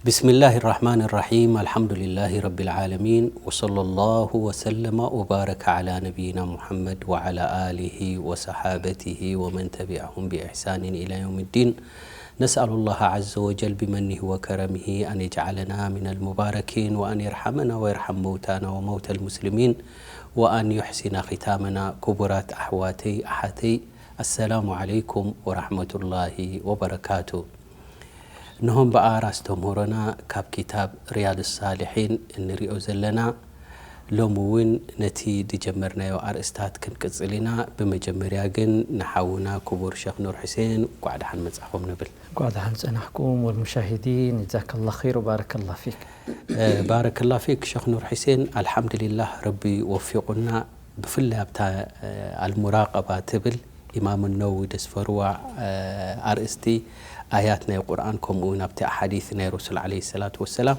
بسم الله الرحمن الرحيم. الحمد لله رب العالمين. وصلى الله وسلم وبارك على نبينا محمد وعلى آله وصحابته ومن تبعهم بإحسان إلى يوم الدين. نسأل الله عز وجل بمنه وكرمه أن يجعلنا من المباركين، وأن يرحمنا ويرحم موتانا وموتى المسلمين، وأن يحسن ختامنا. ክቡራት ኣሕዋተይ ኣሓተይ፣ السلام عليكم ورحمة الله وبركاته። እንሆ እምበኣር ኣስተምህሮና ካብ ኪታብ ሪያድ ሳልሒን እንሪኦ ዘለና። ሎሚ እውን ነቲ ዝጀመርናዮ ኣርእስታት ክንቅጽል ኢና። ብመጀመርያ ግን ንሓውና ክቡር ሸኽ ኑር ሕሴን እንቋዕ ደሓን መጻኹም ንብል። እንቋዕ ደሓን ጸናሕኩም። والمشاهدين، جزاك الله خير وبارك الله فيك. ባረከላ ፊክ ሸኽ ኑር ሕሴን። ኣልሓምዱሊላህ፣ ረቢ ወፊቑና። ብፍላይ ኣብታ ኣልሙራቀባ ትብል ኢማም ነወዊ ዘስፈርዋ ኣርእስቲ፣ ኣያት ናይ ቁርኣን፣ ከምኡ እውን ኣብቲ ኣሓዲስ ናይ ረሱል ዓለይሂ ሰላቱ ወሰላም፣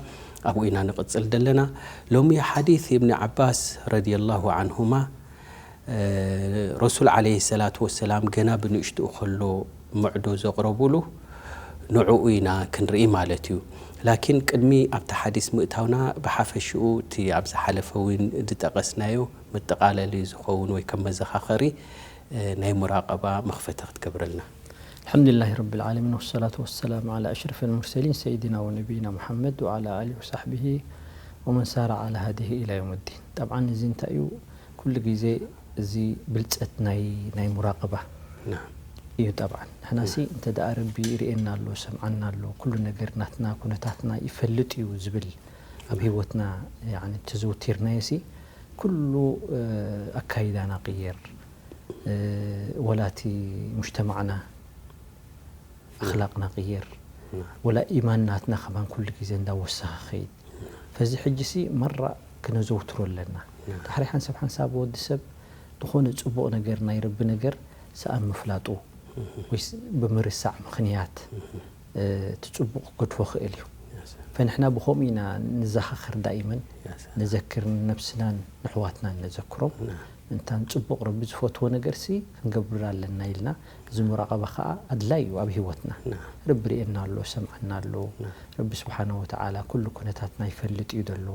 ኣብኡ ኢና ንቕጽል ዘለና። ሎሚ ሓዲስ ኢብኒ ዓባስ ረዲየላሁ ዓንሁማ፣ ረሱል ዓለይሂ ሰላቱ ወሰላም ገና ብንእሽትኡ ከሎ ምዕዶ ዘቕረቡሉ፣ ንዕኡ ኢና ክንርኢ ማለት እዩ። ላኪን ቅድሚ ኣብቲ ሓዲስ ምእታውና፣ ብሓፈሽኡ እቲ ኣብ ዝሓለፈ እውን ዝጠቐስናዮ መጠቓለሊ ዝኸውን ወይ ከም መዘኻኸሪ፣ እ፣ ናይ ሙራቐባ መኽፈቲ ክትገብረልና። الحمد لله رب العالمين، والصلاة والسلام على أشرف المرسلين سيدنا ونبينا محمد وعلى آله وصحبه ومن سار على هديه إلى يوم الدين. طبعا እዚ እንታይ እዩ? ኩሉ ግዜ እዚ ብልጸት ናይ፣ ናይ ሙራቐባ ናም። እዩ። ጠብዓን ንሕናሲ እንተ ደኣ ረቢ ይርእየና ኣሎ፣ ሰምዓና ኣሎ፣ ኩሉ ነገር ናትና ኩነታትና ይፈልጥ እዩ ዝብል ኣብ ህይወትና፣ ያኒ፣ ተዘውቲርናዮሲ፣ ኩሉ፣ እ፣ ኣካይዳና ቅየር፣ እ፣ ወላ እቲ ሙጅተማዕና ኣኽላቕና ቅየር፣ ወላ ኢማን ናትና ከማን ኩሉ ግዜ እንዳወሰኸ ኸይድ። ፈዚ ሕጂሲ መራ ክነዘውትሮ ኣለና። ድሕሪ ሓንሳብ ሓንሳብ ወዲ ሰብ ዝኾነ ጽቡቕ ነገር፣ ናይ ረቢ ነገር ሰኣን ምፍላጡ፣ ወይስ ብምርሳዕ ምኽንያት፣ እ፣ እቲ ጽቡቕ ክገድፎ ክእል እዩ። ፈንሕና ብኸምኡ ኢና ንዘኻኸር ዳኢመን፣ ንዘክር ንነብስናን ንሕዋትናን ነዘክሮም። እንታን ጽቡቕ ረቢ ዝፈትዎ ነገርሲ ክንገብር ኣለና ኢልና፣ እዚ ሙራቐባ ኸኣ ኣድላይ እዩ ኣብ ህይወትና። ናም። ረቢ ርእየና ኣሎ፣ ሰምዓና ኣሎ። ናም። ረቢ ስብሓነ ወተዓላ ኩሉ ኩነታትና ይፈልጥ እዩ ዘሎ።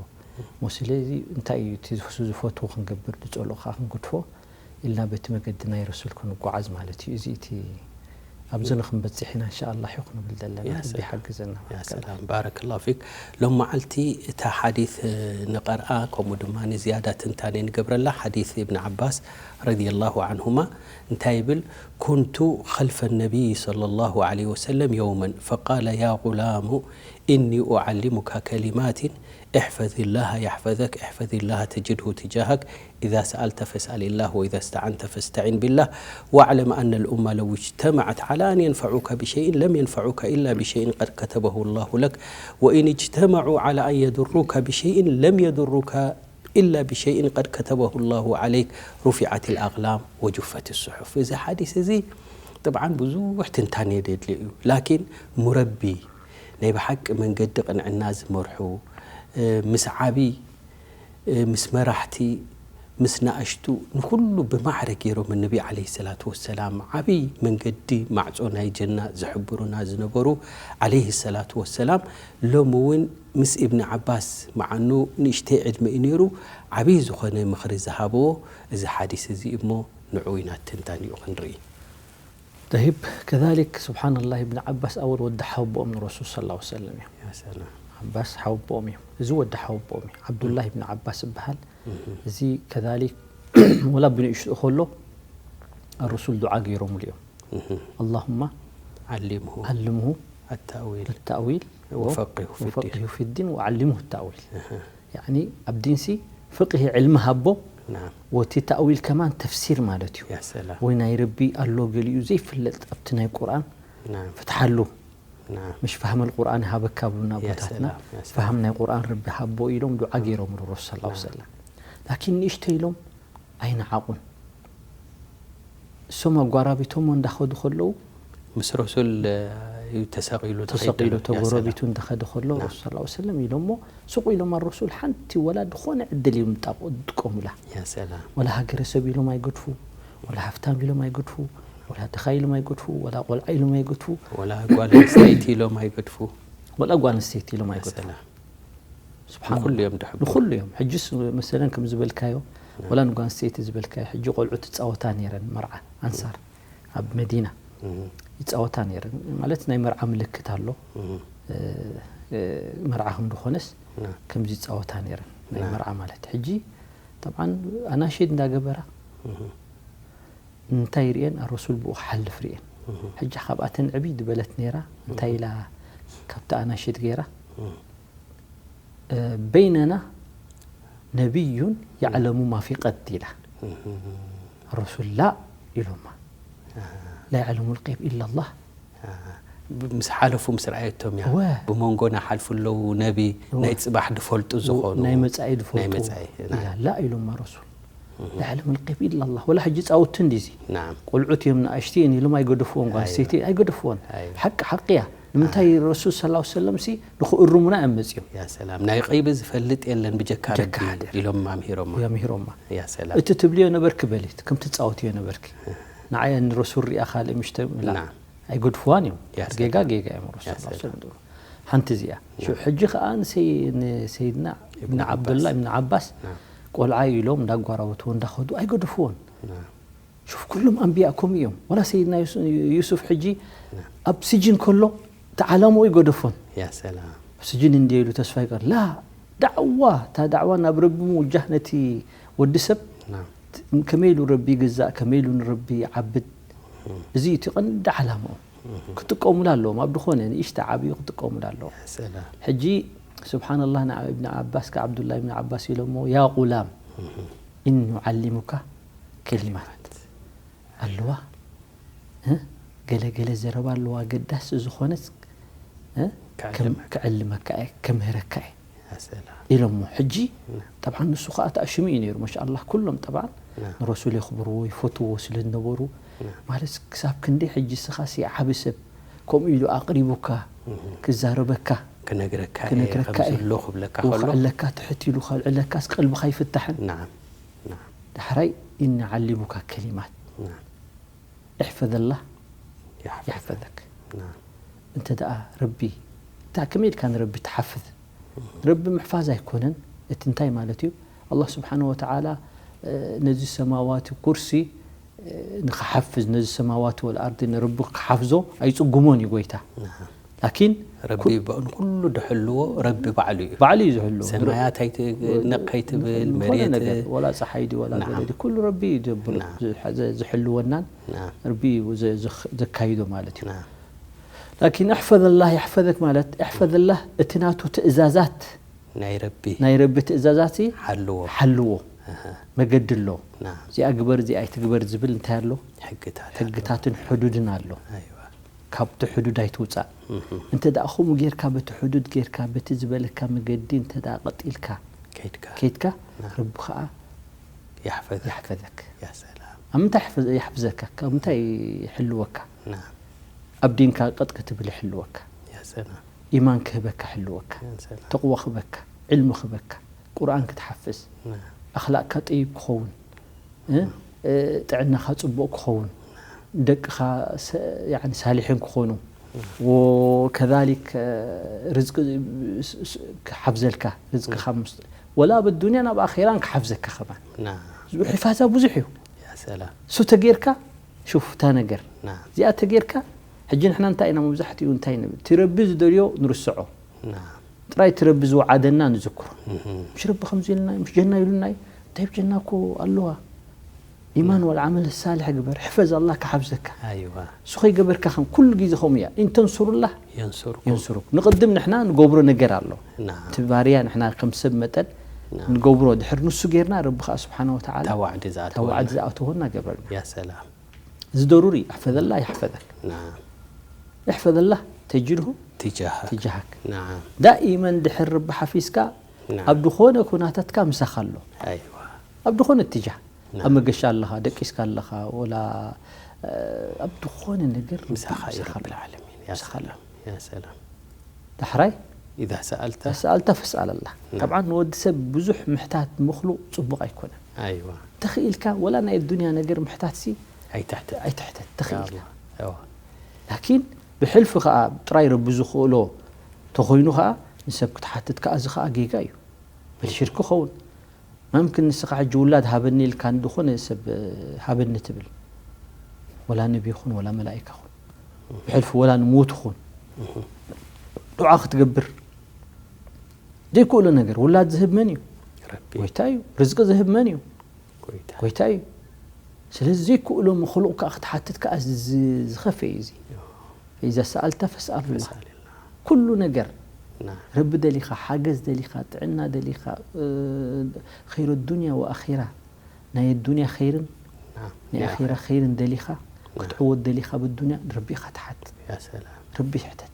እሞ ስለዚ እንታይ እዩ እቲ ንሱ ዝፈትዎ ክንገብር፣ ዝጸልኦ ኸኣ ክንገድፎ ኢልና በቲ መገዲ ናይ ረሱል ክንጓዓዝ ማለት እዩ። እዚ እቲ ኣብዚ ንኽንበጽሕ ኢና እንሻኣላህ እዩ ክንብል ዘለና። ያ ረቢ ሰላም። ይሓግዘና። ያ ሰላም። ባረከላሁ ፊክ። ሎም መዓልቲ እታ ሓዲስ፣ እ፣ ንቐርኣ፣ ከምኡ ድማ ንዝያዳ ትንታኔ ንገብረላ። ሓዲስ እብን ዓባስ ረዲየላሁ ዓንሁማ እንታይ ይብል? ኩንቱ ኸልፈ ነቢይ ሰለላሁ ዓለይሂ ወሰለም የውመን ፈቃለ ያ ጉላሙ ኢኒ ኡዓሊሙካ ከሊማትን احفظ الله يحفظك، احفظ الله تجده تجاهك، إذا سألت فاسأل الله، وإذا استعنت فاستعن بالله، واعلم أن الأمة لو اجتمعت على أن ينفعوك بشيء لم ينفعوك إلا بشيء قد كتبه الله لك، وإن اجتمعوا على أن يضروك بشيء لم يضروك إلا بشيء قد كتبه الله عليك، رفعت الأقلام وجفت الصحف። እዚ ሓዲስ እዚ طبعا ብዙሕ ትንታኔ የድልዮ እዩ። ላኪን ሙረቢ ናይ ብሓቂ መንገዲ ቅንዕና ዝመርሑ፣ እ፣ ምስ ዓቢ፣ እ፣ ምስ መራሕቲ፣ ምስ ንኣሽቱ፣ ንኹሉ ብማዕረ ገይሮም፣ ነቢ ዓለይሂ ሰላቱ ወሰላም ዓቢ መንገዲ ማዕጾ ናይ ጀና ዝሕብሩና ዝነበሩ ዓለይሂ ሰላቱ ወሰላም፣ ሎሚ እውን ምስ ኢብኒ ዓባስ፣ መዓኑ ንእሽተይ ዕድመ እዩ ነይሩ፣ ዓቢ ዝኾነ ምኽሪ ዝሃብዎ እዚ ሓዲስ እዚ እሞ፣ ንዕኡ ኢና ትንታኒኡ ክንርኢ። ጠይብ፣ ከዛሊክ ስብሓንላህ፣ ኢብን ዓባስ ኣወል ወዲ ሓወቦኦም ንረሱል ሰለላሁ ዐለይሂ ወሰለም እዮም። ያ ሰላም። ዓባስ ሓወቦኦም እዮም። እዚ ወዲ ሓወቦኦም እዩ። ዓብዱላህ ኢብን ዓባስ ይበሃል። እህ። እዚ ከዛሊክ ወላ ብንእሽትኡ ከሎ ኣረሱል ዱዓ ገይሮምሉ እዮም። እህ። ኣላሁማ ዓሊምሁ ዓልምሁ ኣታእዊል ኣታእዊል ወፈቂሁ ፊዲን። ወፈቂሁ ፊዲን ወዓልምሁ ኣታእዊል። እህ። ያዕኒ ኣብ ዲንሲ ፍቅሂ ዕልሚ ሃቦ፣ ናም። ወቲ ታእዊል ከማን ተፍሲር ማለት እዩ። ያ ሰላም። ወይ ናይ ረቢ ኣሎ ገሊኡ ዘይፍለጥ ኣብቲ ናይ ቁርኣን ናም። ፍትሓሉ። ናም። ምሽ ፋህመል ቁርኣን ሃበካ ብሉና ያ ቦታትና። ሰላም፣ ያ ሰላም። ፋህም ናይ ቁርኣን ረቢ ሃቦ ኢሎም ዱዓ ገይሮም ረሱል ሰለላሁ ዐለይሂ ወሰለም። ላኪን ንእሽተይ ኢሎም ኣይነዓቑን። እሶም ኣጓራቢቶም እንዳኸዱ ከለዉ፣ ምስ ረሱል፣ እ፣ እዩ ተሰቒሉ፣ ተሰቒሉ፣ ተኸይደ። ያ ሰላም። ተጎረቢቱ እንዳኸደ ከሎ፣ ናም። ረሱል ሰለላሁ ዐለይሂ ወሰለም ኢሎሞ፣ ስቕ ኢሎም፣ ኣረሱል ሓንቲ ወላ ዝኾነ ዕድል እዮም ዝጣቕ-፣ ዝጥቀሙላ። ያ ሰላም። ወላ ሃገረሰብ ኢሎም ኣይገድፉ፣ ወላ ሃፍታም ኢሎም ኣይገድፉ፣ ወላ ድኻ ኢሎም ኣይገድፉ፣ ወላ ቆልዓ ኢሎም ኣይገድፉ። ወላ ጓል ኣንስተይቲ ኢሎም ኣይገድፉ። ወላ ጓል ኣንስተይቲ ኢሎም ኣይገድፉ። ሰላም። ስብሓን ንኩሉ እዮም ድሕቡ። ንኩሉ እዮም። ሕጅስ መሰለን ከም ዝበልካዮ፣ ወላ ንጓል ኣንስተይቲ ዝበልካዮ፣ ሕጂ ቆልዑ ትፃወታ ነይረን መርዓ ኣንሳር ኣብ መዲና እም፣ ይፃወታ ነይረን። ማለት ናይ መርዓ ምልክት ኣሎ። እም፣ እ፣ እ፣ መርዓ ከም ዝኾነስ ና፣ ከምዚ ይፃወታ ነይረን ናይ ና። መርዓ ማለት። ሕጂ ጠብዓን ኣናሽድ እንዳገበራ እም፣ እንታይ ርእየን? ኣረሱል ብኡ ክሓልፍ ርእየን። እም፣ ሕጂ ካብኣተን ዕብይ ዝበለት ነይራ እንታይ ኢላ ካብቲ ኣናሽድ ገይራ እም፣ እ፣ በይነና ነቢዩን የዕለሙ ማ ፊ ቀድ ኢላ። እም፣ ረሱል ላ ኢሎማ ላ የዕለሙ ልቀይብ ኢላ ላህ። አ፣ ብ-፣ ምስ ሓለፉ ምስ ረኣየቶም እያ። ወ። ብመንጎና ሓልፉ ኣለዉ ነቢ ወ። ናይ ፅባሕ ድፈልጡ ዝኾኑ። ናይ መጻኢ ድፈልጡ ናይ መጻኢ፣ ና። ኢላ ላ ኢሎማ ረሱል። ላ የዕለሙ ልቀይብ ኢላ ላህ። ወላ ሕጂ ፃውቲ እንዲዚ ናም። ቆልዑት እዮም ንኣሽቲ እየን ኢሎም ኣይገደፍዎን። ጓል ኣይዋ። ኣንስተይቲ ኣይገደፍዎን። ኣይዋ። ሓቂ ሓቂ እያ። ንምንታይ ረሱል ሰለላሁ ሰለም ሲ ንኽእርሙና እዮም መፅዮም። ያ ሰላም። ናይ ቀይቢ ዝፈልጥ የለን ብጀካ ብጀካ ረቢ ሓደ። ኢሎም ኣምሂሮማ። እዮም ሂሮማ። ያ ሰላም። እቲ ትብልዮ ነበርክ በሊት፣ ከምቲ ትፃወትዮ ነበርክ። ንዓየ ንረሱል ሪኣ ካልእ ምሽተ ላ። ና። ኣይገድፍዋን እዮም። ያ ጌጋ ሰላም። ጌጋ እዮም ረሱል ያ ሰለላሁ ሰላም። ሰለም። ሓንቲ እዚኣ። ሽዑ ሕጂ ከኣ ንሰይ-፣ ንሰይድና ኢብኑ እብን ዓብዱላ ዓባስ። እብን ዓባስ ና። ቆልዓ ኢሎም እንዳጓራወትዎ እንዳኸዱ ኣይገድፍዎን። ና። ሹፍ ኩሎም ኣንብያ ከምኡ እዮም። ወላ ሰይድና ዩሱ-፣ ዩሱፍ ሕጂ ና። ኣብ ስጅን ከሎ ተዓላምኡ ይገደፎን። ያ ሰላም። ስጅን እንዲ ኢሉ ተስፋ ይቀር ላ ዳዕዋ እታ ዳዕዋ ናብ ረቢ ምውጃህ ነቲ ወዲ ሰብ ና። ከመይ ኢሉ ረቢ ይግዛእ ከመይ ኢሉ ንረቢ ይዓብድ እዚ እቲ ቀንዲ ዓላምኡ ክጥቀሙላ ኣለዎም ኣብ ድኾነ ንእሽተ ዓብዩ ክጥቀሙላ ኣለዎም ያ ሰላም። ሕጂ ስብሓንላህ ንእብን ዓባስ ከ ዓብዱላ ብን ዓባስ ኢሎሞ ያ ቁላም እን ዩዓሊሙካ ከሊማት ኣለዋ እ? ገለ ገለ ዘረባ ኣለዋ ኣገዳሲ ዝኾነት እ? ከም ክዕልመካ። ክዕልመካ እየ ከምህረካ እየ ያ ሰላም። ኢሎሞ ሕጂ ጠብዓን ንሱ ከዓ ተኣሽሙ እዩ ነይሩ ማሻ ኣላህ ኩሎም ጠብዓን ና። ንረሱል የኽብርዎ ይፈትዎ ስለ ዝነበሩ ና። ማለት ክሳብ ክንደይ ሕጂ ስኻሲ ዓቢ ሰብ ከምኡ ኢሉ ኣቕሪቡካ ክዛረበካ ክነግረካ እየ ክነግረካ ከምዚ እየ ኣሎ ክብለካ ከሎ ክዕለካ ትሕት ኢሉ ከልዕለካስ ቀልብኻ ይፍታሕን ናም ናም ዳሕራይ እኒ ዓሊሙካ ከሊማት ናም እሕፈዘላ ይሓፍዝ። ይሕፈዘክ ናም እንተ ደኣ ረቢ እንታይ ከመይ ኢልካ ንረቢ ትሓፍዝ ረቢ ምሕፋዝ ኣይኮነን እቲ እንታይ ማለት እዩ ኣላህ ስብሓን ወተዓላ እ፣ ነዚ ሰማዋት ኩርሲ እ፣ ንክሓፍዝ ነዚ ሰማዋት ወልኣርዲ ንረቢ ክሓፍዞ ኣይፅጉሞን እዩ ጎይታ ናም ላኪን ረቢ በ- ንኩሉ ድሕልዎ ረቢ ባዕሉ እዩ። ባዕሉ እዩ ዝሕልዎ ሰማያት ኣይትነቕ ከይትብል ዝኾነ መሬት ነገር ወላ ፀሓይ ድዩ ወላ ናዓም። ገለ ድዩ ኩሉ ረቢ እዩ ዝደብሮ ናዓም። ዝሐ- ዘ- ዝሕልወናን ናም ረቢ እዩ ዘ- ዘኽ- ዘካይዶ ማለት እዩ ናም ላኪን እሕፈዘላህ የሕፈዘክ ማለት እሕፈዘላህ እቲ ናቱ ትእዛዛት ናይ ረቢ ናይ ረቢ ትእዛዛት ሓልዎ ሓልዎ ኣሃ፣ መገዲ ኣሎ ናም እዚኣ ግበር እዚኣ ኣይትግበር ዝብል እንታይ ኣሎ ሕግታት ሕግታትን ሕዱድን ኣሎ ኣይዋ ካብቲ ሕዱድ ኣይትውፃእ እህ፣ እንተ ደኣ ከምኡ ጌርካ በቲ ሕዱድ ጌርካ በቲ ዝበለካ መገዲ እንተ ደኣ ቀጢልካ ከይድካ ከይድካ ና። ረቢ ከዓ ይሕፈዘ ይሕፈዘክ ያ ሰላም ኣብ ምንታይ ይሕፈዘ- ይሕፍዘካ ካብ ምንታይ ይሕልወካ ና ኣብ ዲንካ ቀጥ ክትብል ይሕልወካ ያ ሰላም ኢማን ክህበካ ይሕልወካ ያ ሰላም ተቕዋ ክህበካ ዕልሚ ክህበካ ቁርኣን ክትሓፍዝ ና ኣኽላቅካ ጠይብ ክኸውን እ? እ፣ ጥዕናኻ ፅቡቕ ክኸውን ደቅኻ ሰ- ያኒ ሳሊሒን ክኾኑ ወከዛሊክ እ፣ ርዝቂ ስ- ስ- ክሓፍዘልካ ርዝቅኻ ምስ- ወላ ኣብ ኣዱንያን ኣብ ኣኼራን ክሓፍዘካ ከማን ና ሕፋዛ ብዙሕ እዩ ያ ሰላም እሱ ተጌርካ ሹፍ እታ ነገር ና እዚኣ ተጌርካ ሕጂ ንሕና እንታይ ኢና መብዛሕትኡ እንታይ ንብል እቲ ረቢ ዝደልዮ ንርስዖ ና ጥራይ እቲ ረቢ ዝወዓደና ንዝክሮ እህ፣ مش ربي خمزي لنا مش جنة يلنا طيب جنة كو الله إيمان والعمل الصالح أكبر حفظ الله كحفظك ኣይዋ سخي قبر كخم كل جيزة خمية إن تنصر الله የንሱርኩም ينصرك نقدم نحنا نقبره نقر الله ናም تباريا نحنا خمسة متل ናም نقبره دحر نسو جيرنا ربخ سبحانه وتعالى ተዋዕዲ ዝኣተወ توعد زعته هنا قبرنا ያ ሰላም زدروري احفظ الله يحفظك ናም احفظ الله تجده ትጃሃ تجاهك ናም دائما دحر رب حفيزك ናም ኣብ ዝኾነ ኩነታትካ ምሳኻ ኣሎ ኣይዋ ኣብ ዝኾነ እትጃህ ናም። ኣብ መገሻ ኣለኻ ደቂስካ ኣለኻ ወላ እ፣ ኣብ ዝኾነ ነገር ምሳኻ እዩ ምሳኻ ረብል ኣሎ። ዓለሚን ያ ምሳኻ ኣሎ። ሰላም ያ ሰላም ዳሕራይ ኢዛ ሰኣልተ ተስኣልተ ፈስኣል ኣላ ናም። ጠብዓን ንወዲ ሰብ ብዙሕ ምሕታት ምኽሉ ፅቡቕ ኣይኮነን ኣይዋ ተኽኢልካ ወላ ናይ ኣዱንያ ነገር ምሕታት ሲ ኣይትሕተ ኣይትሕተት ተኽኢልካ ኣይዋ ላኪን ብሕልፊ ከዓ ጥራይ ረቢ ዝኽእሎ ተኾይኑ ኸዓ ንሰብ ክትሓትት ከኣ እዚ ኸዓ ጌጋ እዩ። በል ሽርክ ኸውን። መምክን ንስኻ ሕጂ ውላድ ሃበኒ ኢልካ ንዝኾነ ሰብ ሃበኒ ትብል። ወላ ነቢ ይኹን ወላ መላኢካ ይኹን። ብሕልፊ ወላ ንሞት ይኹን። ዱዓ ክትገብር ዘይክእሎ ነገር ውላድ ዝህብ መን እዩ? ረቢ ጎይታ እዩ። ርዝቂ ዝህብ መን እዩ? ጎይታ ጎይታ እዩ። ስለዚ ዘይክእሎ መክሉቕ ከኣ ክትሓትት ከኣ ዝ- ዝኸፍእ እዩ እዚ። ፈኢዛ ሰኣልታ ፈስኣሉላ። ፈስኣልላ። ኩሉ ነገር ና ረቢ ደሊኻ፣ ሓገዝ ደሊኻ፣ ጥዕና ደሊኻ፣ እ፣ ኸይረ ዱንያ ወኣኺራ፣ ናይ ዱንያ ኸይርን ና ናይ ኣኺራ ኸይርን ደሊኻ ክትዕወት ደሊኻ ብዱንያ ንረቢ ኢኻ ትሓትት። ያ ሰላም ረቢ ይሕተት።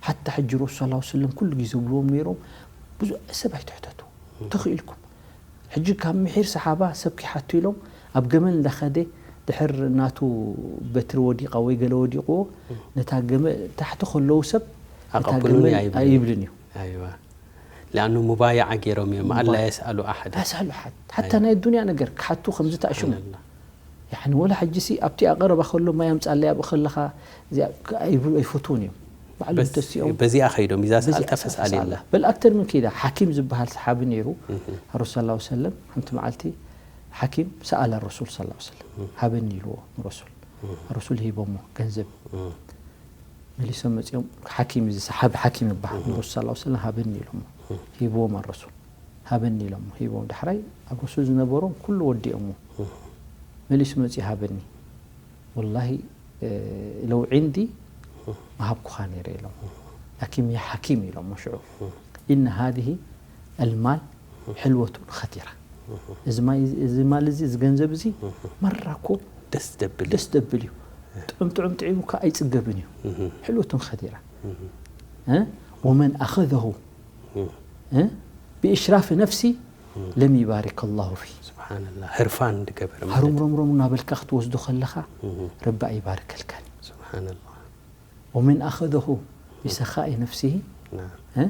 ሓታ ሕጂ ረሱል ሰለላሁ ዐለይሂ ወሰለም ኩሉ ግዜ ዝብልዎም ነይሮም፣ ብዙሕ ሰብ ኣይትሕተቱ ተኽኢልኩም። ሕጂ ካብ ምሒር ሰሓባ ሰብ ከይሓቱ ኢሎም ኣብ ገመል እንዳኸደ ድሕር ናቱ በትሪ ወዲቓ ወይ ገለ ወዲቕዎ ነታ ገመል ታሕቲ ከለዉ ሰብ ነታ ኣቐብሉኒ ገመል ኣይብሉን። ኣይብልን እዩ። ኣይዋ ላኣኑ ሙባያዓ ገይሮም እዮም። ኣላ የስኣሉ ኣሓደ ኣይስኣሉ ሓት ሓታ ናይ ዱንያ ነገር ክሓቱ ከም ዝተኣሽሙ ላ ያኒ ወላ ሕጂ ሲ ኣብቲ ኣቐረባ ከሎ ማይ ኣምጻለይ ኣብኡ ከለኻ እዚኣ ኣይብ- ኣይፈትውን እዮም። ባዕሎም በስ- ተሲኦም በዚኣ ኸይዶም ኢዛ በዚኣ ሰኣልታ ሰኣልታ ፈስኣል ፈስኣል የላ በል ኣክተር ምን ከይዳ ሓኪም ዝበሃል ሰሓቢ ነይሩ ረሱል ሰለላሁ ዐለይሂ ወሰለም ሓንቲ መዓልቲ ሓኪም ሰኣለ ረሱል ሰለላሁ ዐለይሂ ወሰለም ሃበኒ ኢልዎ ንረሱል ረሱል ሂቦሞ ገንዘብ መሊሶም መጺኦም ሓኪም እዚ ሰሓቢ ሓኪም ይበሃል ንረሱል ሰለላሁ ዐለይሂ ወሰለም ሃበኒ ኢሎሞ ሂብዎም ኣረሱል ሃበኒ ኢሎሞ ሂቦም ዳሕራይ ኣብ ረሱል ዝነበሮም ኩሉ ወዲኦሞ መሊሱ መጺኡ ሃበኒ ወላሂ ለው ዒንዲ ምሃብኩኻ ነይረ ኢሎም ላኪን ያ ሓኪም ኢሎም ሽዑ إن هذه المال حلوة خدرة እዚ ማይ እዚ ማል እዚ እዚ ገንዘብ እዚ መራ እኮ ደስ ደብል ደስ ደብል እዩ ጥዑም ጥዑም ጥዒሙካ ኣይፅገብን እዩ حلوة خدرة ومن أخذه ብእሽራፍ ነፍሲ ለም ይባሪክ ኣላሁ ፊ ስብሓንላ ህርፋን ዝገበረ ማለት ሃሩምሮምሮም እናበልካ ክትወስዶ ከለኻ ረቢ ኣይባርከልካን እዩ ስብሓንላ ومن أخذه بسخاء نفسه ናም እ?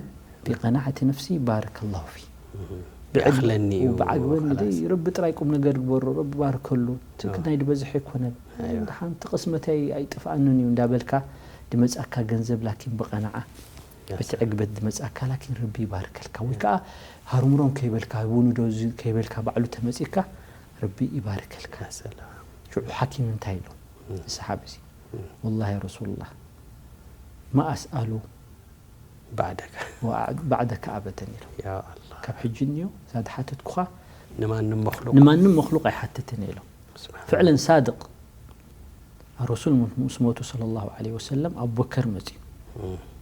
بقناعة نفسه بارك الله فيه ይኣኽለኒ እዩ ብዓግበኒ ኸላስ። ደይ ረቢ ጥራይ ቁም ነገር ግበሮ ረቢ ባርከሉ ትክ ኣዎ። ናይ ድበዝሕ ኣይኮነን ኣይዋ። ድሓን ትቕስመተይ ኣይጥፍኣንን እዩ እንዳበልካ ድመፃካ ገንዘብ ላኪን ብቐናዓ ያ በቲ ዕግበት ድመፃካ ላኪን ረቢ ይባርከልካ ወይ ከዓ ሃርምሮም ከይበልካ ውኑ ዶ እዚ ከይበልካ ባዕሉ ተመፂካ ረቢ ይባርከልካ ሰላም ሽዑ ሓኪም እንታይ ኢሉ ንሰሓብ እዚ ወላሂ ረሱሉላህ ما أسأل ባዕደካ بعدك أبدا ኢሉ ያ ኣላ ካብ ሕጂ እኒኦ እዛ ድሓተትኩኻ ንማንም መክሉቅ ንማንም መክሉቅ ኣይሓትትን ኢሎም ስብሓን ፍዕለን ሳድቅ ረሱል ምስ ሞቱ صلى الله عليه وسلم ኣቡበከር መፅኡ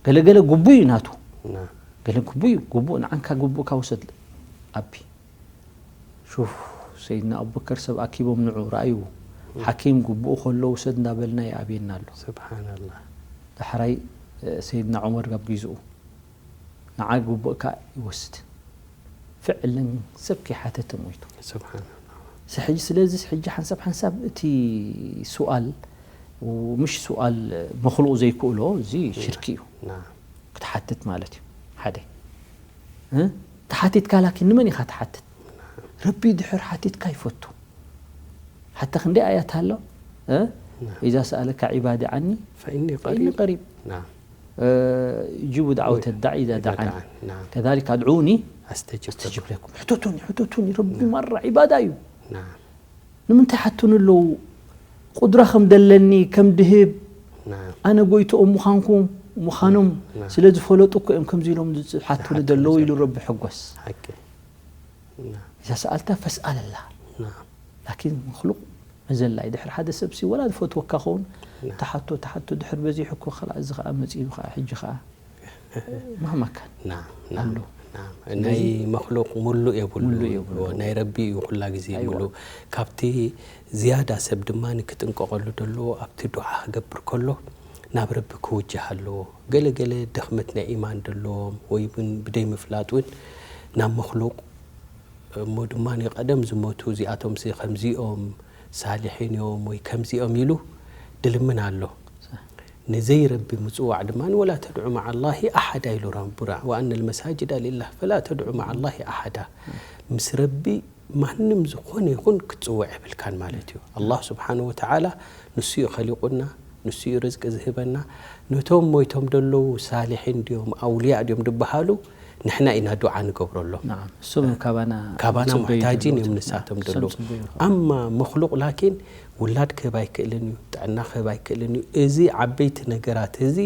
ገለገለ ጉቡእ እዩ ናቱ ና ገለ ጉቡእ እዩ ጉቡእ ንዓንካ ጉቡእካ ውሰድ ኣቢ ሹፍ ሰይድና ኣቡበከር ሰብ ኣኪቦም ንዑ ረኣዩ ሓኪም ጉቡኡ ከሎ ውሰድ እንዳበልና ይኣብየና ኣሎ ስብሓንላ ዳሕራይ ሰይድና ዑመር ኣብ ግዝኡ ንዓ ጉቡእካ ይወስድ ፍዕልን ሰብ ከይሓተተ ሞይቱ ስብሓንላ ሕጂ ስለዚ ሕጂ ሓንሳብ ሓንሳብ እቲ ሱኣል ምሽ ሱኣል መክሉቕ ዘይክእሎ እዚ ሽርክ እዩ ና ክትሓትት ማለት እዩ ሓደ እ? ተሓቲትካ ላኪን ንመን ኢኻ ትሓትት ረቢ ድሕር ሓቲትካ ይፈቱ ሓታ ክንደይ ኣያት ኣሎ እ? إذا سألك عبادي عني ፈኢኒ فإني ቀሪብ قريب ና أجيب دعوة الداع إذا دعان ና كذلك ادعوني ኣስተጅብ أستجب لكم احتتوني احتتوني ربي مرة عبادة እዩ ና ንምንታይ ሓቱኒ ኣለዉ ቁድራ ከም ደለኒ ከም ድህብ ና ኣነ ጎይትኦም ምዃንኩም ምዃኖም ና። ስለ ዝፈለጡ እኮ እዮም ከምዚ ኢሎም ዝሓቱኒ ዝሓቱኒ ዘለዉ ዘለዉ። ኢሉ ረቢ ሕጎስ ሓቂ ና እዛ ሰኣልታ ፈስኣል ኣላ ና ላኪን መክሉቅ መዘላይ ድሕሪ ሓደ ሰብ ሲ ወላ ዝፈትወካ ኸውን ተሓቶ ተሓቶ ድሕር በዚሑ እኮ ከላ እዚ ከዓ መፂኡ ከዓ ሕጂ ከዓ ማህማካን ና ና ኣሎ ና ናይ መክሉቅ ሙሉእ የብሉ ሙሉእ የብሉ። ናይ ረቢ እዩ ኩላ ግዜ ኣይዋ። ሙሉእ ካብቲ ዝያዳ ሰብ ድማ ንክጥንቀቀሉ ዘለዎ ኣብቲ ዱዓ ክገብር ከሎ ናብ ረቢ ክውጅህ ኣለዎ ገለ ገለ ድኽመት ናይ ኢማን ዘለዎም ወይ እውን ብደይ ምፍላጥ እውን ናብ መክሉቅ እሞ ድማ ቀደም ዝሞቱ እዚኣቶም ሲ ከምዚኦም ሳሊሒን እዮም ወይ ከምዚኦም ኢሉ ድልምን ኣሎ ንዘይ ረቢ ምፅዋዕ ድማ ወላ ተድዑ መዓ ላሂ ኣሓዳ ኢሉ ረቡና ወኣነ ልመሳጅዳ ሊላህ ፈላ ተድዑ መዓ ላሂ ኣሓዳ ምስ ረቢ ማንም ዝኾነ ይኹን ክትፅውዕ የብልካን ማለት እዩ ኣላህ ስብሓን ወተዓላ ንሱ እዩ ከሊቁና ንሱ እዩ ርዝቂ ዝህበና። ነቶም ሞይቶም ዘለዉ ሳሊሒን ድዮም ኣውልያ ድዮም ዝበሃሉ ንሕና ኢና ዱዓ ንገብረሎም። ናዓም፣ እሶም እዮም ካባና ካባና ዝጽበዩ ሙሕታጂን ዘለዉ። እዮም ንሳቶም እሶም ዘለዉ። ዝጽበዩ። ኣማ መኽሉቕ ላኪን ውላድ ክህብ ኣይክእልን እዩ፣ ጥዕና ክህብ ኣይክእልን እዩ። እዚ ዓበይቲ ነገራት እዚ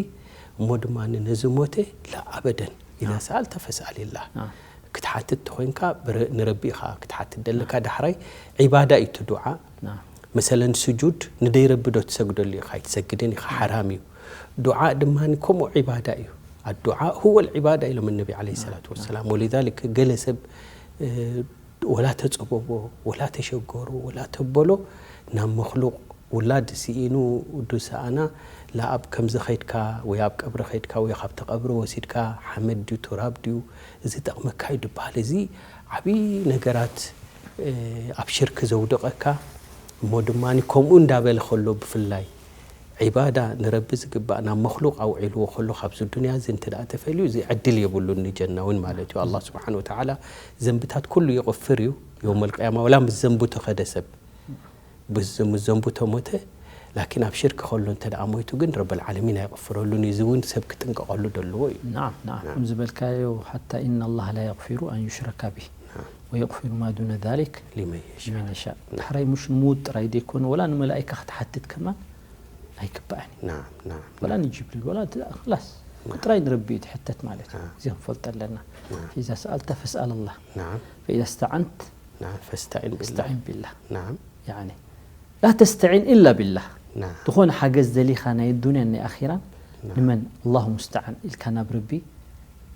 እሞ ድማ ነዚ ሞተ ላኣበደን ኢዛ ናዓም። ሰኣልተ ፈስኣል ኢላ። ናዓም። ክትሓትት ተኾይንካ ብረ-፣ ንረቢ ኢኻ ክትሓትት ደለካ። ዳሕራይ ዒባዳ እዩ እቲ ዱዓ። ናዓም። መሰለን ስጁድ ንደይ ረቢ ዶ ትሰግደሉ ኢኻ? ኣይትሰግድን ኢኻ፣ ሓራም እዩ። ዱዓ ድማ ከምኡ ዒባዳ እዩ። ኣዱዓ ሁወ ልዒባዳ ኢሎም ነቢ ዓለይሂ ሰላቱ ወሰላም። ወሊዛሊክ ገለ ሰብ፣ እ፣ ወላ ተጸበቦ፣ ወላ ተሸገሮ፣ ወላ ተበሎ ናብ መኽሉቕ ውላድ ስኢኑ ዝሰኣና ላኣብ ከምዚ ኸይድካ ወይ ኣብ ቀብሪ ኸይድካ ወይ ካብቲ ቀብሪ ወሲድካ ሓመድ ድዩ ቱራብ ድዩ እዚ ጠቕመካ እዩ ድበሃል። እዚ ዓብዪ ነገራት፣ እ፣ ኣብ ሽርክ ዘውድቐካ እሞ ድማ ከምኡ እንዳበለ ከሎ ብፍላይ ዒባዳ ንረቢ ዝግባእ ናብ መኽሉቕ ኣውዒልዎ ከሎ ካብዚ ዱንያ እዚ እንተ ደኣ ተፈልዩ እዚ ዕድል የብሉን ንጀና እውን ማለት እዩ። ኣላህ ስብሓን ወተዓላ ዘንብታት ኩሉ ይቕፍር እዩ። የውመል ቅያማ ወላ ምስ ዘንቡ ተኸደ ሰብ ብዝ-፣ ምስ ዘንቡ ተሞተ፣ ላኪን ኣብ ሽርክ ከሎ እንተ ደኣ ሞይቱ ግን ረብል ዓለሚን ኣይቕፍረሉን እዩ። እዚ እውን ሰብ ክጥንቀቐሉ ደለዎ እዩ። ናዓም፣ ናዓም። ናዓም። ከም ዝበልካዮ፣ ሓታ ኢነ ኣላህ ላ የግፊሩ ኣን ዩሽረካ ቢህ ናዓም። ወየግፊሩ ማ ዱነ ዛሊክ ሊመን የሻእ። ሊመን የሻእ። ናዓም። ዳሕራይ ሙሽ ንሙት ጥራይ ዘይኮነ፣ ወላ ንመላኢካ ክትሓትት ከማን ኣይግባእን እዩ። ናዓም፣ ናዓም፣ ወላ ናዓም። ንጅብሪል፣ ወላ እቲ፣ ኽላስ፣ ናዓም። ጥራይ ንረቢ እዩ ትሕተት ማለት እዩ። ናዓም። እዚ ክንፈልጦ ኣለና። ናዓም። ፈኢዛ ሰኣልተ ፈስኣል ኣላህ። ናዓም። ፈኢዛ እስተዓንት ናዓም፣ ፈስተዒን ቢላህ። ፈስተዒን ቢላህ። ናዓም። ያኒ፣ ላ ተስተዒን ኢላ ቢላህ። ናዓም። ዝኾነ ሓገዝ ደሊኻ ናይ ዱንያን ናይ ኣኺራን ናዓም። ንመን? ኣላሁ ሙስተዓን ኢልካ ናብ ረቢ፣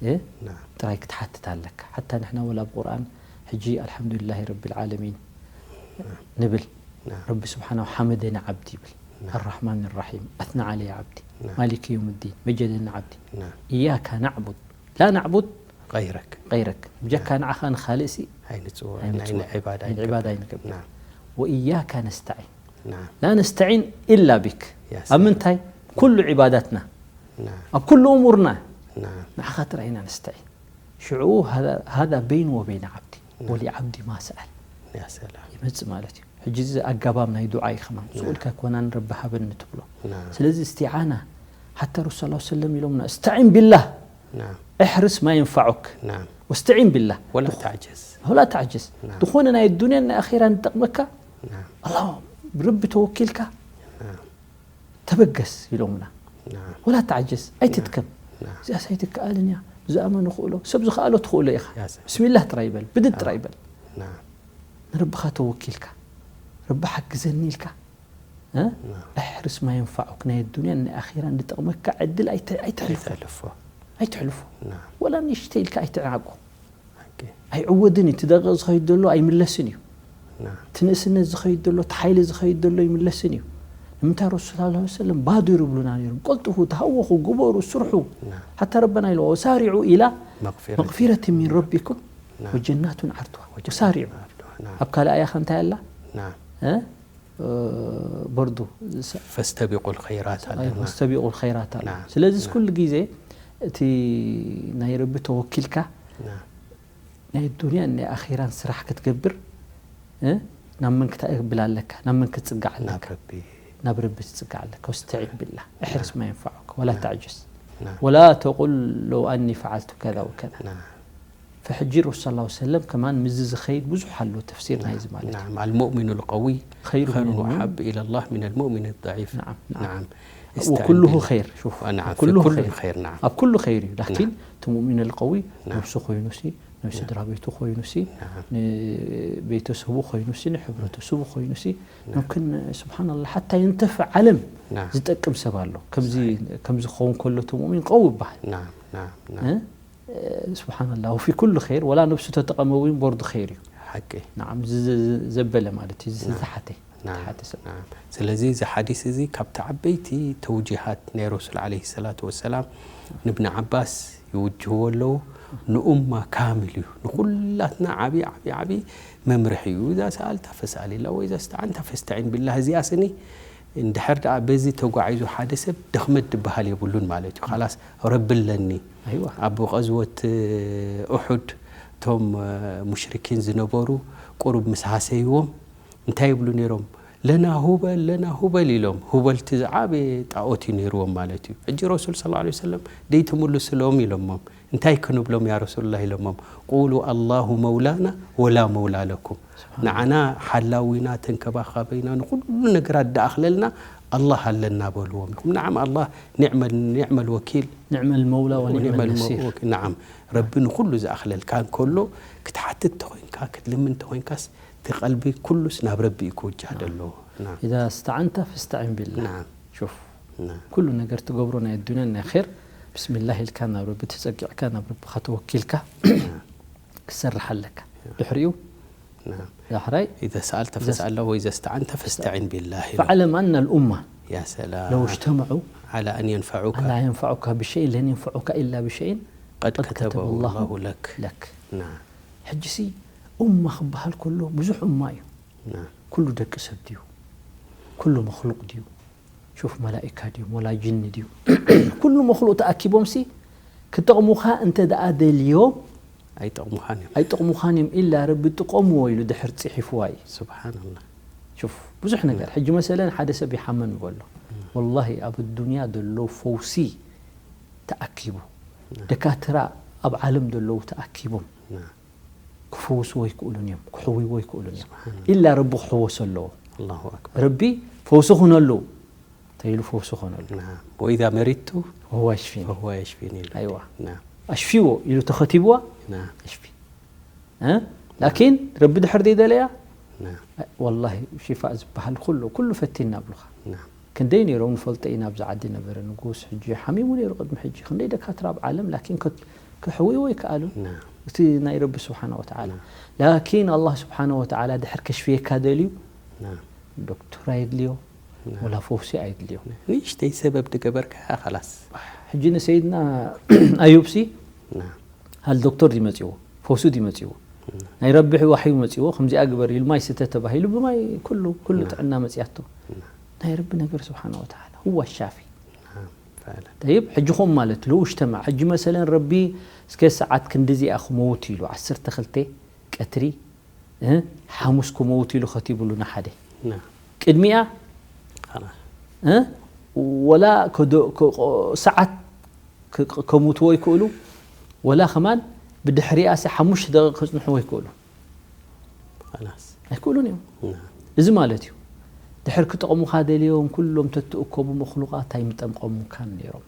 እ? ናዓም። ጥራይ ክትሓትት ኣለካ። ሓታ ንሕና ወላ ኣብ ቁርኣን ሕጂ ኣልሓምዱሊላሂ ረቢል ዓለሚን ናዓም። ንብል። ናዓም። ረቢ ስብሓናሁ ሓመደኒ ዓብዲ ይብል። ናዓም። ኣራሕማን ራሒም፣ ኣትና ዓለየ ዓብዲ፣ ናዓም። ማሊኪ የውምዲን፣ መጀደኒ ዓብዲ። ናዓም። እያካ ናዕቡድ፣ ላ ናዕቡድ ገይረክ። ገይረክ። ብጀካ ናዓም። ንዓኻ ንኻልእሲ ኣይንጽውዕ፣ ኣይንጽውዕ። ናይ ዒባዳ ናይ ዒባዳ ኣይንገብር። ኣይንገብር። ናዓም። ወእያካ ነስተዒን። ናዓም። ላ ነስተዒን ኢላ ቢክ። ያ ኣብ ሰላም። ምንታይ? ኩሉ ዒባዳትና፣ ናዓም። ኣብ ኩሉ እሙርና ናዓም። ንዓኻ ጥራይ ኢና ነስተዒን። ሽዑ ሃዛ፣ ሃዛ በይኒ ወበይነ ዓብዲ፣ ናዓም። ወሊዓብዲ ማ ሰኣል። ያ ሰላም። ይመጽእ ማለት እዩ። ሕጂ እዚ ኣጋባብ ናይ ዱዓ እዩ ከማን። ናዓም። ስኡልካ ኣይኮናን ረቢ ሃበኒ ትብሎ። ናዓም። ስለዚ እስቲዓና፣ ሓታ ረሱል ሰለላሁ ዐለይሂ ወሰለም ኢሎምና፣ "እስተዒን ቢላህ፣ ናዓም። እሕርስ ማ የንፋዑክ፣ ናዓም። ወስተዒን ቢላህ፣ ወላ ተዕጀዝ። ወላ ተዕጀዝ። ናዓም። ዝኾነ ናይ ዱንያን ናይ ኣኺራን ዝጠቕመካ፣ ናዓም። ኣላህ፣ ረቢ ተወኪልካ፣ ናዓም። ተበገስ" ኢሎምና። ናዓም። "ወላ ተዕጀዝ፣ ኣይትድከም። ናዓም። እዚኣስ ኣይትከኣልን እያ፣ ብዛኣ መን ይኽእሎ፣ ሰብ ዝኸኣሎ ትኽእሎ ኢኻ። ያ ሰብ። ብስሚላህ ጥራይ ይበል፣ ብድድ ጥራይ ይበል። ናዓም። ንረብኻ ተወኪልካ፣ ረቢ ሓግዘኒ ኢልካ፣ እ? ናዓም። እሕርስ ማ የንፋዑክ፣ ናይ ዱንያን ናይ ኣኺራን ዝጠቕመካ ዕድል ኣይተ-፣ ኣይተሕልፎ። ኣይተሕልፎ። ኣይተሕልፎ። ናዓም። ወላ ንእሽተይ ኢልካ ኣይትዕናጎ። ሓቂ። ኣይዕወድን እዩ። እቲ ደቂቕ ዝኸይድ ዘሎ ኣይምለስን እዩ። ናዓም። እቲ ንእስነት ዝኸይድ ዘሎ፣ እቲ ሓይሊ ዝኸይድ ዘሎ ኣይምለስን እዩ። ንምንታይ ረሱል ሰለላሁ ዐለይሂ ወሰለም ባድሩ ይብሉና ነይሮም። ቀልጥፉ፣ ተሃወኹ፣ ግበሩ፣ ስርሑ። ናዓም። ሓታ ረበና ኢልዎ፣ "ወሳሪዑ ኢላ መግፊረቲን መግፊረቲን ሚን ረቢኩም ናዓም። ወጀናቱን ዓርዱሃ." ወጀናቱን ወሳሪዑ። ዓርዱሃ። ናዓም። ኣብ ካልእ ኣያ ከ እንታይ ኣላ? ናዓም። እ? እ፣ በርዱ፣ ስ-፣ ፈስተቢቁል ኸይራት ኣይ፣ ኣለና። ፈስተቢቁል ኸይራት ኣሎ። ናዓም። ስለዚ ናዓም። ኩሉ ግዜ እቲ ናይ ረቢ ተወኪልካ ናዓም። ናይ ዱንያን ናይ ኣኺራን ስራሕ ክትገብር፣ እ፣ ናብ መን ክተብል ኣለካ? ናብ መን ክትጽጋዕ ናብ ኣለካ? ረቢ። ናብ ረቢ ትጽጋዕ ኣለካ። ወስተዒን ቢላህ። እሕርስ ናዓም። ማ የንፋዑክ። ወላ ናዓም። ተዕጀዝ። ናዓም። ወላ ተቁል ለው ኣኒ ፈዓልቱ ከዛ ወከዛ። ናዓም። ፈሕጂ ረሱል ሰለላሁ ዐለይሂ ወሰለም ከማን ምዚ ዝኸይድ ብዙሕ ኣሎ ተፍሲር ናይዚ ማለት እዩ። ናዓም። ኣልሙእሚኑ ልቀዊ ኸይሩ ኸይሩ ሚነል ሙእሚን ወሓብ ኢለላህ ሚነል ሙእሚን ضዒፍ። ናዓም፣ ናዓም። ናዓም። እስተዒን ወኩሉሁ ቢላህ። ኸይር፣ ሹፍ፣ ናዓም፣ ወኩሉሁ ፊ ኩሉ ኸይር። ኸይር፣ ናዓም። ኣብ ኩሉ ኸይር እዩ። ላኪን ናዓም። እቲ ሙእሚን ልቀዊ ናዓም። ነብሱ ኮይኑሲ፣ ነብሲ ናዓም። ድራ ቤቱ ኮይኑሲ፣ ናዓም። ንቤተሰቡ ኮይኑሲ፣ ንሕብረተሰቡ ኮይኑሲ፣ ናዓም። ሙምክን፣ ስብሓንላህ፣ ሓታ የንተፍዕ ዓለም ናዓም። ዝጠቅም ሰብ ኣሎ። ከምዚ፣ ሰሒሕ። ከምዚ ክኸውን ከሎ እቲ ሙእሚን ቀዊ ይበሃል። ናዓም፣ ናዓም፣ ናዓም። እ? ስብሓንላህ፣ ወፊ ኩሉ ኸይር፣ ወላ ነብሱ ተጠቐመ እውን ቦርዱ ኸይር እዩ። ሓቂ። ናዓም፣ ዝ-፣ ዝ-፣ ዝ-፣ ዘበለ ማለት እዩ፣ ዝ-፣ ናዓም። ዝሓተ፣ ናዓም። ዝሓተ ሰብ። ናዓም። ስለዚ እዚ ሓዲስ እዚ ካብቲ ዓበይቲ ተውጂሃት ናይ ረሱል ዓለይሂ ሰላቱ ወሰላም ንብኒ ዓባስ ይውጅህዎ ኣለዉ። ንኡማ ካምል እዩ። ንኹላትና ዓብዪ፣ ዓብዪ፣ ዓብዪ መምርሒ እዩ። እዛ ሰኣልታ ፈስኣል ኢላ ወይ እዛ እስተዓንታ ፈስተዒን ቢላህ እዚኣ ስኒ እንድሕር ደኣ በዚ ተጓዒዙ ሓደ ሰብ ድኽመት ድበሃል የብሉን ማለት እዩ። ኻላስ ረቢ ኣለኒ። ኣይዋ። ኣብ ቐዝወት ኡሑድ እቶም ሙሽሪኪን ዝነበሩ ቁሩብ ምስ ሃሰይዎም እንታይ ይብሉ ነይሮም? ለና ሁበል ለና ሁበል ኢሎም፣ ሁበልቲ ዝዓበየ ጣዖት እዩ ነይርዎም ማለት እዩ። ሕጂ ረሱል ሰለላሁ ዐለይሂ ወሰለም ደይትምልስሎም ኢሎሞም። እንታይ ክንብሎም ያ ረሱሉላህ ኢሎሞም? ቁሉ ኣላሁ መውላና ወላ መውላ ለኩም። ንዓና ሓላዊና ተንከባኻበይና ንኹሉ ነገራት ደኣኽለልና ኣላህ ኣለና በልዎም ኢኹም። ንዓም ኣላህ ኒዕመል ኒዕመል ወኪል نعم المولى ونعم ኒዕመል النصير ወኪል። ንዓም ረቢ ንኹሉ ዝኣኽለልካ እንከሎ ክትሓትት ተኾይንካ ክትልምን ተኾይንካስ እቲ ቀልቢ ኩሉስ ናብ ረቢ እዩ ክውጃህ ደለዎ። ናም إذا استعنت فاستعن بالله ናም شوف ናም ኩሉ ነገር ትገብሮ ናይ ኣዱንያን ናይ ር ብስሚላህ ኢልካ ናብ ረቢ ተፀጊዕካ ናብ ረብኻ ተወኪልካ ክሰርሕ ኣለካ። ድሕሪኡ ናም ዳሕራይ إذا سألت فاسأل الله وإذا استعنت فاستعن بالله ኢሉ። فاعلم أن الأمة يا سلام لو اجتمعوا على أن ينفعوك أن لا ينفعك بشيء لن ينفعك إلا بشيء قد كتبه الله لك لك نعم ሕጂ ሲ ኡማ ክበሃል ከሎ ብዙሕ ኡማ እዩ። نعم ኩሉ ደቂ ሰብ ድዩ? ኩሉ መክሉቅ ድዩ? ሹፍ መላኢካ ድዩ ወላ ጅኒ ድዩ? ኩሉ መክሉቅ ተኣኪቦም ሲ ክጠቕሙኻ እንተ ደኣ ደልዮም ኣይጠቕሙኻን እዮም ኣይጠቕሙኻን እዮም ኢላ ረቢ ጥቀምዎ ኢሉ ድሕር ፅሒፍዋ እዩ። سبحان الله ሹፍ ብዙሕ ነገር ሕጂ መሰለን ሓደ ሰብ ይሓመ ንበሎ ወላሂ ኣብ ዱንያ ዘሎ ፈውሲ ተኣኪቡ ደካትራ ኣብ ዓለም ዘለዉ ተኣኪቦም نعم ክፈውስዎ ይክእሉን እዮም ክሕውይዎ ይክእሉን እዮም سبحان الله ኢላ ረቢ ክሕወሶ ኣለዎ። الله أكبر ረቢ ፈውሲ ኩነሉ ተይሉ ፈውሲ ኮነሉ نعم وإذا مرضت وهو يشفيني فهو يشفين ኢሉ أيوة. نعم ኣሽፊዎ ኢሉ ተኸቲብዋ نعم ኣሽፊ እ? ላኪን ረቢ ድሕር ዘይደለያ نعم ወላሂ ሽፋእ ዝበሃል ኩሉ ኩሉ ፈቲና ኣብሉኻ نعم ክንደይ ነይሮም ንፈልጦ ኢና ኣብዚ ዓዲ ነበረ ንጉስ ሕጂ ሓሚሙ ነይሩ ቅድሚ ሕጂ ክንደይ ደካትራ ኣብ ዓለም ላኪን ክሕውይዎ ይከኣሉ نعم እቲ ናይ ረቢ ስብሓን ወተዓላ ላኪን ኣላህ ስብሓን ወተዓላ ድሕር ከሽፍየካ ደልዩ نعم ዶክተር ኣየድልዮ ወላ ፈውሲ ኣየድልዮ ንእሽተይ ሰበብ ድገበርካ خلاص ሕጂ ንሰይድና ኣዩብሲ نعم ሃል ዶክተር ድመፅዎ ፈውሱ ድመፅዎ ናይ ረቢ ዋሕዩ መፅዎ ከምዚኣ ግበር ኢሉ ማይ ስተ ተባሂሉ ብማይ ኩሉ ኩሉ ጥዕና መፅያቶ ናይ ረቢ ነገር ስብሓን ወተዓላ هو الشافي نعم فعلا طيب ሕጂ ኹም ማለት ለው እጅተማዕ ሕጂ መሰለን ረቢ እስከ ሰዓት ክንድዚኣ ክመውት ኢሉ ዓሰርተ ክልተ ቀትሪ እ፣ ሓሙስ ክመውት ኢሉ ከቲብሉ ንሓደ نعم ቅድሚኣ خلاص እ፣ ወላ ከዶ- ከ- ሰዓት ከ- ከሙትዎ ይክእሉ ወላ ከማን ብድሕሪኣ ሲ ሓሙሽተ ደቂቕ ክፅንሕዎ ይክእሉ خلاص ኣይክእሉን እዮም። نعم እዚ ማለት እዩ ድሕር ክጠቕሙኻ ደልዮም ኩሎም ተትእከቡ መክሉቃት ኣይምጠምቀሙካን ነይሮም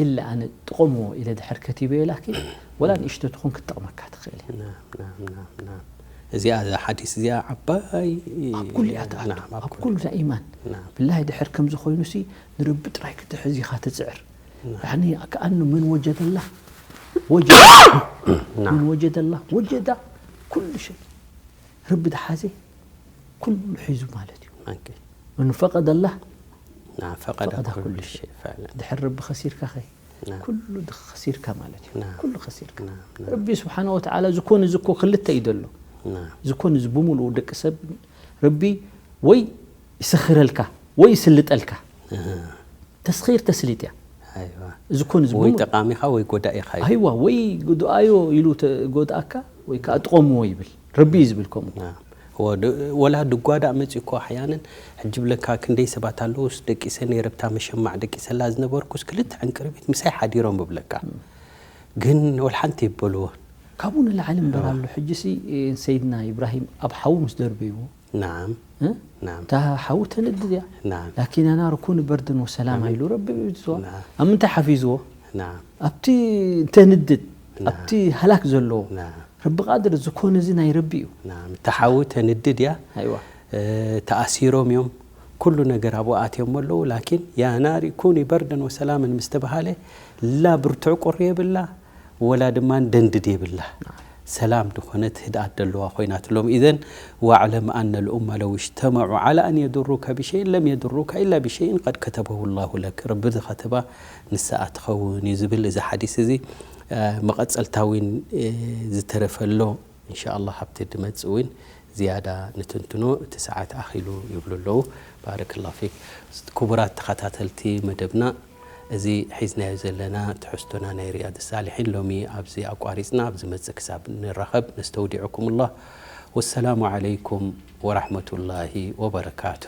ኢላ ኣነ ጥቐምዎ ኢለ ድሕር ከቲበዮ ላኪን ወላ ንእሽቶ ትኹን ክትጠቕመካ ትኽእል እያ። نعم نعم نعم نعم እዚኣ እዛ ሓዲስ እዚኣ ዓባይ ኣብ ኩሉ እያ ትኣቱ نعم ኣብ ኣብ ኩሉ ኩሉ ናይ ኢማን نعم ብላይ ድሕር ከም ዝኾይኑ ሲ ንረቢ ጥራይ ክትሕዝ ኢኻ ትፅዕር نعم ያኒ ከኣኑ መን ወጀደ ላ ወጀደ نعم መን ወጀደ ላ ወጀዳ ኩሉ ሸይ ረቢ ድሓዘ ኩሉ ሒዙ ማለት እዩ أوكي መን ፈቀደ ላ نعم فقد فقد كل كل شيء فعلا ድሕር ረቢ ከሲርካ ኸ نعم ኩሉ ከሲርካ ማለት እዩ نعم ኩሉ ከሲርካ نعم نعم ረቢ ስብሓን ወተዓላ ዝኾነ ዝኮ ክልተ እዩ ዘሎ نعم ዝኾነ እዚ ብምልኡ ደቂ ሰብ ረቢ ወይ ይሰኽረልካ ወይ ይስልጠልካ أها. ተስኺር ተስሊጥ እያ أيوة ዝኾነ እዚ ወይ ብምልኡ ጠቃሚኻ ወይ ጎዳኢኻ እዩ ኣይዋ ወይ ጉድኣዮ ኢሉ ተ- ጎድኣካ ወይ ከዓ ጥቆምዎ ይብል ረቢ እዩ ዝብል ከምኡ نعم ወላ ድጓዳእ መፂኡ እኮ ኣሕያንን ሕጂ ብለካ ክንደይ ሰባት ኣለውስ ደቂሰ ነይረ ብታ መሸማዕ ደቂሰላ ዝነበርኩስ ክልተ ዕንቅርቢት ምሳይ ሓዲሮም ብብለካ ግን ወልሓንቲ ይበልዎ ካብኡ ንላዕሊ እምበር ኣሎ ሕጂ ሲ ሰይድና ኢብራሂም ኣብ ሓዊ ምስ ደርበይዎ نعم እ? نعم እታ ሓዊ ተንድድ እያ نعم ላኪን ኣና ርኩን በርድን ወሰላም ኢሉ ረቢ ይብዝዋ نعم ኣብ ምንታይ ሓፊዝዎ نعم ኣብቲ ተንድድ نعم ኣብቲ ሃላክ ዘለዎ نعم ረቢ ቃድር ዝኾነ እዚ ናይ ረቢ እዩ نعم እታ ሓዊ ተንድድ እያ ኣይዋ እ፣ ተኣሲሮም እዮም ኩሉ ነገር ኣብኡ ኣትዮም ኣለዉ ላኪን ያ ናሪ ኩኒ በርደን ወሰላምን ምስ ተባሃለ ላ ብርቱዕ ቁሪ የብላ ወላ ድማ ደንድድ የብላ ሰላም ዝኾነት ህድኣት ደለዋ ኮይናትሎም ኢዘን واعلم أن الأمة لو اجتمعوا على أن يضروك بشيء لم يضروك إلا بشيء قد كتبه الله لك ረቢ ዝኸተባ ንሳ ትኸውን እዩ ዝብል እዚ ሓዲስ እዚ እ፣ መቐፀልታ እውን እ፣ ዝተረፈ ኣሎ إن شاء الله ኣብቲ ድመፅእ እውን ዝያዳ ንትንትኖ እቲ ሰዓት ኣኺሉ ይብሉ ኣለዉ ባረከላሁ ፊክ ክቡራት ተኸታተልቲ መደብና እዚ ሒዝናዮ ዘለና ትሕዝቶና ናይ ሪያድ ሳልሒን ሎሚ ኣብዚ ኣቋሪፅና ኣብ ዝመፅእ ክሳብ ንራኸብ ነስተውዲዑኩም الله ወሰላሙ ዓለይኩም ወራህመቱላሂ ወበረካቱ።